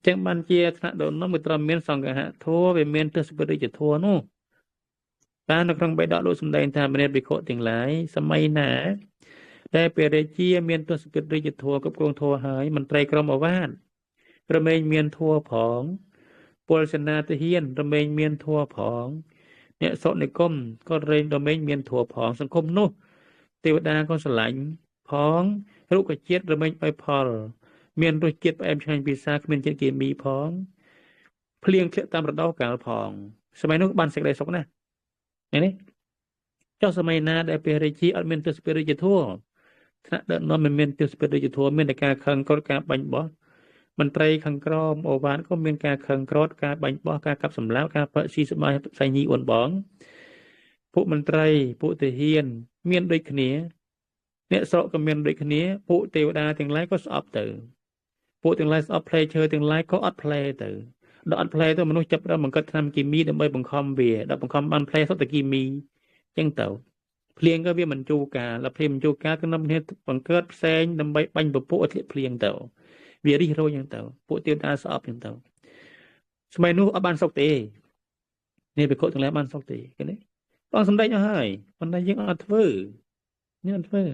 ចឹងបានជាថ្នាក់ដឹកនាំវាត្រូវមានសង្ឃហធម៌វាមានទស្សនវិជ្ជាធម៌នោះតាមនៅក្នុងបេដកលោកសម្ដែងថាមនេភិក្ខុទាំងឡាយសម័យណាដែលព្រះរាជាមានទស្សនវិជ្ជាធម៌គ្រប់គ្រងធម៌ហើយមន្ត្រីក្រមអវាទរមែងមានធម៌ផងពលសេនាទាហានរមែងមានធម៌ផងអ្នកសុនិគមក៏រែងរមែងមានធម៌ផងសង្គមនោះទេវតាក៏ស្រឡាញ់ផងរុក្ខជាតិរមែងឲ្យផលមានរសជាតិផ្អែមឆ្ងាញ់ពិសាគ្មានជាតិគីមីផងភ្លៀងធ្លាក់តាមរដូវកាលផងសម័យនោះបានសេចក្តីសុខណាស់ឃើញទេចុះសម័យណាដែលព្រះរាជាអត់មានទស្សនវិជ្ជាធម៌ថ្នាក់ដឹកនាំមិនមានទស្សនវិជ្ជាធម៌មានតែការខឹងក្រោធការបាញ់បោះមន្ត្រីខាងក្រមអូវ៉ានក៏មានការខឹងក្រោធការបាញ់បោះការកាប់សម្លាប់ការផឹកស៊ីសបាយសៃញីអួនបងពួកមន្ត្រីពួកទាហានមានដូចគ្នាអ្នកស្រុកក៏មានដូចគ្នាពួកទេវតាទាំងឡាយក៏ស្អប់ទៅពួកទាំងឡាយស្អប់ផ្លែឈើទាំងឡាយក៏អត់ផ្លែទៅដល់អត់ផ្លែទៅមនុស្សចាប់ផ្ដើមបង្កើតថ្នាំគីមីដើម្បីបង្ខំវាដល់បង្ខំបានផ្លែសុទ្ធតែគីមីអញ្ចឹងទៅភ្លៀងក៏វាមិនជូរកាលដល់ភ្លៀងមិនជូរកាលគឺនាំគ្នាបង្កើតផ្សេងដើម្បីបាញ់ពពួកឲ្យធ្លាក់ភ្លៀងទៅវារិះរយអញ្ចឹងទៅពួកទេវតាស្អប់អញ្ចឹងទៅសម័យនោះអត់បានសុខទេនេះភិក្ខុទាំងឡាយបានសុខទេឃើញទេបងសម្ដេចអស់ហើយប៉ុន្តែយើងអត់ធ្វើនេះអត់ធ្វើ